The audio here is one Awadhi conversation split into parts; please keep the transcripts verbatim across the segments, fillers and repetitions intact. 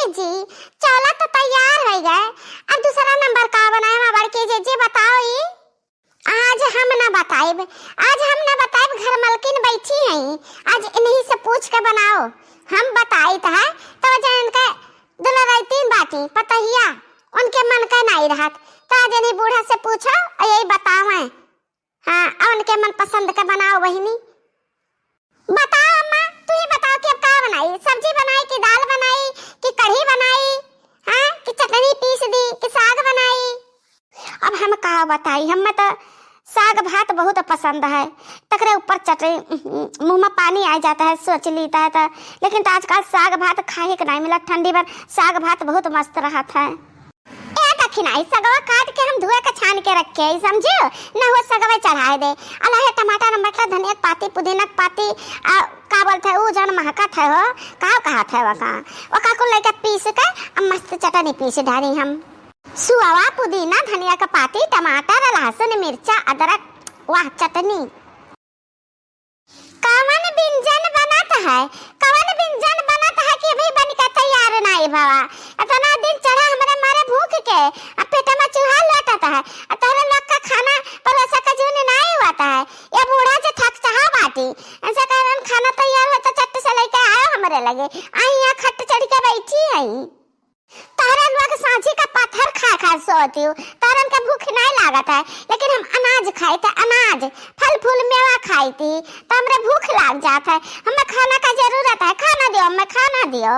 जी, चौला तो तैयार होइ गए, अब दूसरा नंबर का बनाए, हमार बड़की जीजी बताओ ई। आज हम ना बताइब, आज हम ना बताइब, घर मलकिन बैठी हैं, आज इन्हीं से पूछ के बनाओ। हम बताइत है तो जन इनके दुलरैतीन बाटी पतहिया, उनके मन के नाई रहत, तो आज इन्हीं बूढ़ा से पूछो और यही बतावें। हाँ, और उनके मन पसंद के बनाओ बहिनी। बताओ अम्मा, तू ही बताओ कि अब का बनाई, सब्जी बनाई कि दाल बनाई कि कढ़ी बनाई, हाँ, कि चटनी पीस दी कि साग बनाई? अब हम का बताई, हमें तो साग भात बहुत पसंद है, तकरे ऊपर चटनी, मुँह में पानी आ जाता है, सोच लेता है तो। लेकिन तो आजकल साग भात खाए के नहीं मिला, ठंडी भर साग भात बहुत मस्त रहत है। ए दखिनाई, सगवा काट के हम धोए के छान के रखे हई, समझियो? न हो सगवे चढ़ाए दे। अला हे टमाटर, मटर, धनिया के पाती, पुदीना के पाती, आ, का बोलत है ऊ जौन महकत है हो, का कहत है वका? वका कुल लइके पीस के आ मस्त चटनी पीस डारी हम। सुअवा, पुदीना, धनिया के पाती, टमाटर, लहसुन, मिर्चा, अदरक, वाह चटनी। कवन व्यंजन बनत है, कवन व्यंजन बनत है कि अभी बन के तैयार नाई भवा? इतना दिन चढ़ा हमरे मारे भूख के, अब पेट में चूहा लोटत है, अब तोहरे लोग का खाना परोसा के जून नाई हुआ है। ये बूढ़ा जे थक चहा बाटी, ऐसे कहलन खाना तैयार हो तो चट से लेके आयो हमरे लगे। आई यहाँ खट चढ़ के बैठी आई। तोहरे लोग सांझी का पत्थर खा खा सोती हूँ, तोहरन के भूख नहीं लागत है, लेकिन हम अनाज खाई थे, अनाज, फल फूल मेवा खाई थी, तो हमरे भूख लाग जात है। हमें खाना का जरूरत है, खाना दियो, हमें खाना दियो।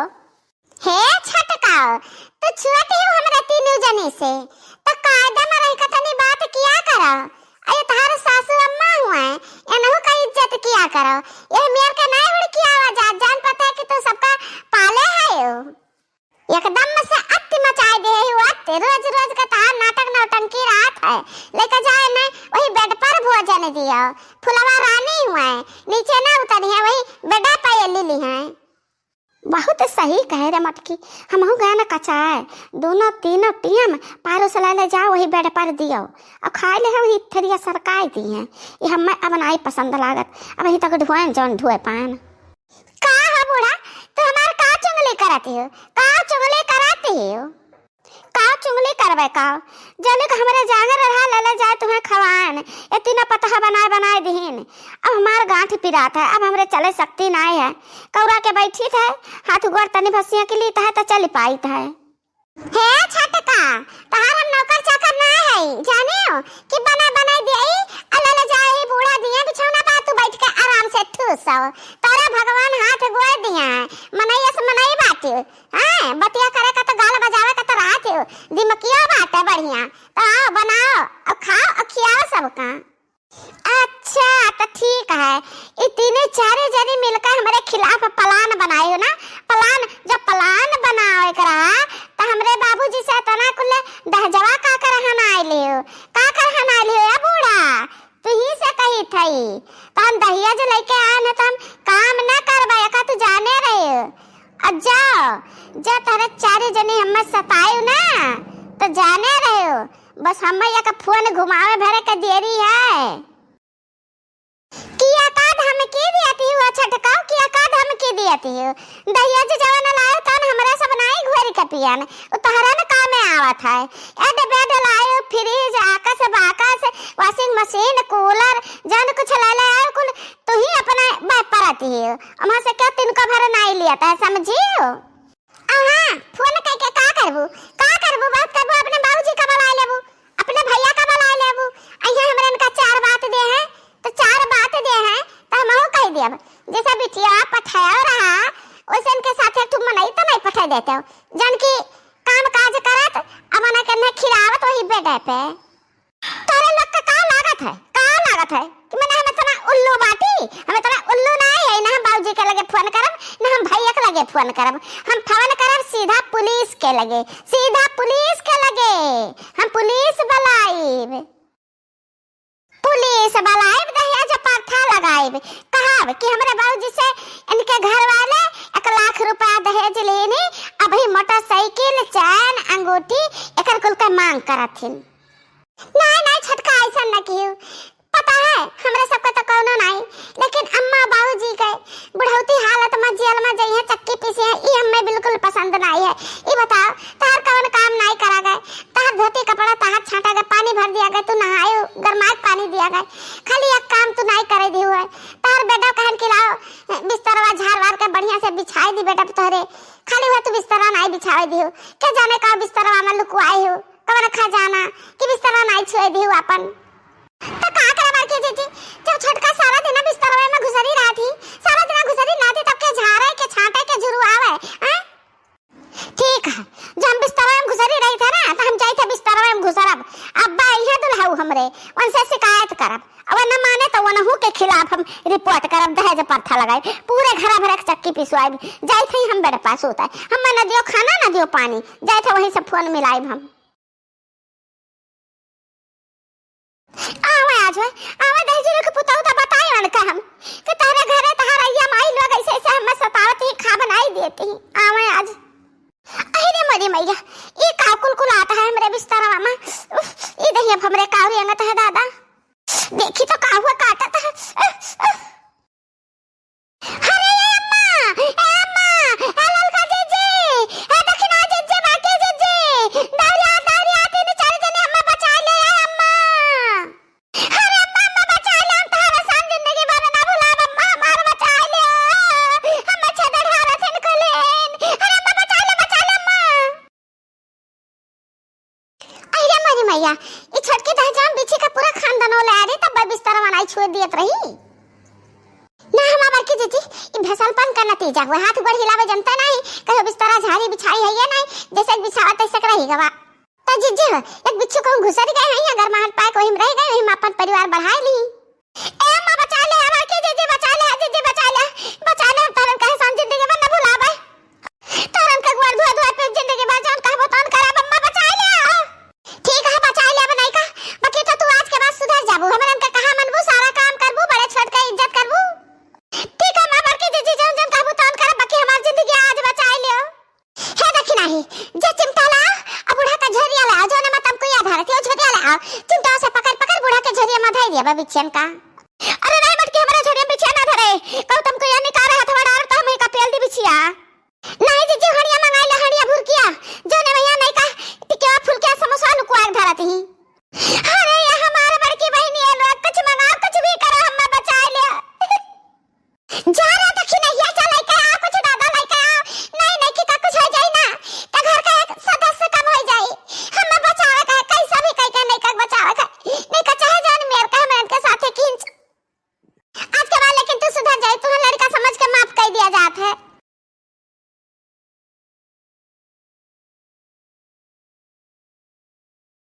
हे छटका, तू छुअती हूँ हमरे तीनों जनी से, तो कायदा में रह के तनी बात किया करो। अरे तोहरे सासू अम्मा हुए, इनहू का इज्जत किया करो। ये मेर के नहीं हुड़कियावा जात, जान पता है कि तू सबका पाले है हो। एकदम से अति मचाए दे है, अति। रोज रोज का तहार नाटक नौटंकी रात है। लेके जाए न वही बेड पर भोजन दियो। फुलवा रानी हुए, नीचे ना उतरी है, वही बेडा पे ये लीली है। बहुत सही कहे रे मटकी, हमहू गए न कचाए, दोनों तीनों टीम पारो से ले ले जाओ, वही बेड पर दियो और खाए ले हम वही थरिया सरकाए दी हैं। ये हमें अब नाई पसंद लागत, अब वहीं तक ढुआन जौन ढुए पान। का हो बूढ़ा, तू हमार का चुंगली करत हो? का चुंगली करत हो? का चुंगली करबे का? जनिक हमरे जांगर रहा लेले जाए तुम्हें खवान, ये तीनों पतहा बनाए बनाए दिहिन। अब हमार गांठ पिरात है, अब हमरे चले शक्ति नाय है। कौरा के बैठीत है, हाथ गोड़ तनी भसिया के लीत है तो चल पाइत है। हे छटका, तहार हम नौकर चाकर ना है, जाने हो कि बना बनाई दिए, अल्लाह ले जाए बूढ़ा दिए बिछौना पा तू बैठ के आराम से ठूसो। तोरा भगवान हाथ गोड़ दिया है, मनई अस मनई बाटे। हाँ, बतिया करे का तो गाल बजावे का तो राहत हो, दिमकियो बाटे बढ़िया। तो आओ बनाओ, अब खाओ और खियाओ सबका। अच्छा, तो ठीक है। ई तीने चारे जनी मिलकर हमरे खिलाफ plan बनाए हो ना, plan। जब plan बनावे के रहा, तो हमरे बाबूजी से इतना कुल दहजवा का कर हनाए लियो, का कर हनाए लियो, ए बूढ़ा? तू ही से कही थई, तो हम दहिया जो लेके आए न, तो हम काम न करबे, एका तू जाने रहे। और जाओ, जो तोहरे चारे जनी हमें सताए ना, तो जाने रहे। बस हमें एक फोन घुमावे भरे के देरी है। किया का धमकी दियती हो छटकाओ, किया का धमकी दियती हो? दहिया जे जवन लायो तन हमरा सब नाई घोरी के पियन, उ तोहरा न कामे आवत है। एड बेड लायो, फ्रिज, आकस बाकस, washing machine, cooler, जौन कुछ ले ले आयो कुल तू ही अपना बाप परती हो। वहाँ से क्या तिनको भर नाई लियत है, समझियो? अहाँ फोन कइके का करबू? का करबू? बात करबू, अपने बाबूजी का बुलाए लेबू, अपने भैया का बुलाए लेबू। अइहे हमरे इनका चार बात दे हैं, तो चार बात दे हैं, तो हमहू कह देब। जैसे बिटिया पठाया रहा, वैसे इनके साथ एक ठो मनई तो नहीं पठा देते हो। जन की काम काज करत, अब उन्हें के नहीं खिलावत वही बेडे पे। तोरे लोग के का लागत है, का लागत है कि मने हम इतना उल्लू बाटी? हम इतना उल्लू ना है, ना हम बाबूजी के लगे फोन करब, ना हम भैया के लगे फोन करब। हम फोन करब सीधा पुलिस के लगे, सीधा पुलिस के लगे। हम पुलिस बुलाइब, पुलिस बुलाइब, दहेज पत्था लगाइब, कहब कि हमरे बाबूजी से इनके घर वाले एक लाख रुपया दहेज लेनी, अभी मोटरसाइकिल, चैन, अंगूठी, एकर कुल के मांग करत हिन। नाई, नाई, छटका, ऐसा न कियो। पता है, हमरा सबका तो कौनो नाई, लेकिन अम्मा बाबूजी के बुढ़ौती हालत में जेल में जइहे, चक्की पीसे हैं, ई हमें बिल्कुल पसंद नाई है। ई बताओ, तहार कवन काम नाई करा गए? तहार धोती कपड़ा तहार छांटा गए, पानी भर दिया गए, तू नहाए, गरमाए के पानी दिया गए। खाली एक काम तू नाई करे दिहु है। तहार बेटा कहन कि लाओ, बिस्तरवा झार वार के बढ़िया से बिछाए दी बेटा तोहरे। खाली वह तू बिस्तरा नाई बिछावे दिहु। के जाने का बिस्तरवा में लुकवाए हो, कवन खजाना कि बिस्तरा नाई छुए दिहु आपन। तो का करे बड़की जीजी, जब छोटका सारा दिन बिस्तरवे में घुसरी रहत ही, सारा दिन घुसरी रहत ही, तब के झारे, के छांटे, के झुरवावे, हैं? ठीक है, जब हम बिस्तरवे में घुसरी रही थे ना, तो हम जाई थे बिस्तरवे में घुसरब। अब बा इहे दुल्हऊ हमरे, उनसे शिकायत करब। अब न माने तो उनहू के खिलाफ हम रिपोर्ट करब, दहेज प्रथा लगाई, पूरे घर भर एक चक्की पिसवाई। जाई थे हम बेड पास होता है, हम न दियो खाना, न दियो पानी, जाई थे वहीं से फोन मिलाइब हम। आवे आज, आवे दहिजरू के पुतहु त बताए उनका हम कि तहरे घरे तहार अइया माई लोग ऐसे ऐसे हमें सतावत ही, खा बनाई देती। आवे आज। अरे रे मोरी मैया, ई का कुलकुलात है हमरे बिस्तरवा में। उफ, ई दहिया हमरे कावरी अंगत है दादा। देखी तो का हुआ काटत है। उफ, उफ। अरे ये अम्मा, ए अम्मा, ए ललका जीजी, ए दखिना जीजी, बाकी जीजी, दौड़िया, दौड़िया, तीन चार जने हमें बचा ले, ए अम्मा। अरे अम्मा, अम्मा बचा ले, हम तोहरा सान जिंदगी भर ना भुलाब, अम्मा हमार बचा ले, हमें छेद ढारा थिन कुलीन, अरे अम्मा बचा ले, बचा ले अम्मा। अरे मोरी मैया, ई छोटकी दहजाम बिछी का पूरा खानदान ले आ रे, तब बिस्तरवा नाई छुए दियत रही। ना हम बड़की जीजी, ई भसलपन का नतीजा हुआ। हाथ गोड़ हिलावे जनता नाई, कहो बिस्तरा झारी बिछाई है या नाई, जैसे बिछावा तैसे रही गवा। तो जीजी हो, एक बिच्छू कहूँ घुसर गए हैं या गरमाहट पाए, वहीं रह गए, वहीं अपन परिवार बढ़ाए ली। ए अम्मा बचा ले, हमार के जीजी बचा ले, जीजी बचा ले, बचा ले, हम तोहरन कहे सन जिंदगी में न भुलावे। तोहरन के गोड़ धोए धोए पे जिंदगी भर जौन कहबो तौन करब, अम्मा बचा ले। ठीक है, बचा ले, अब नहीं का, बाकी तो तू आज के बाद सुधर जाबू, हमरन के कहा मनबू, सारा काम करबू, बड़े छोट के इज्जत करबू। ठीक है, अम्मा बड़की जीजी जौन जौन कहबू तौन करब, बाकी हमार जिंदगी आज बचा ले। हे दखिनाही, जे चिमटा ला, आ बूढ़ा का झोरिया ला, जौने में तमकुइया धरत ही, ओ झोरिया ला, चिमटा से पकड़ पकड़ बूढ़ा के झोरिया में धर दिया बा बिच्छियन का।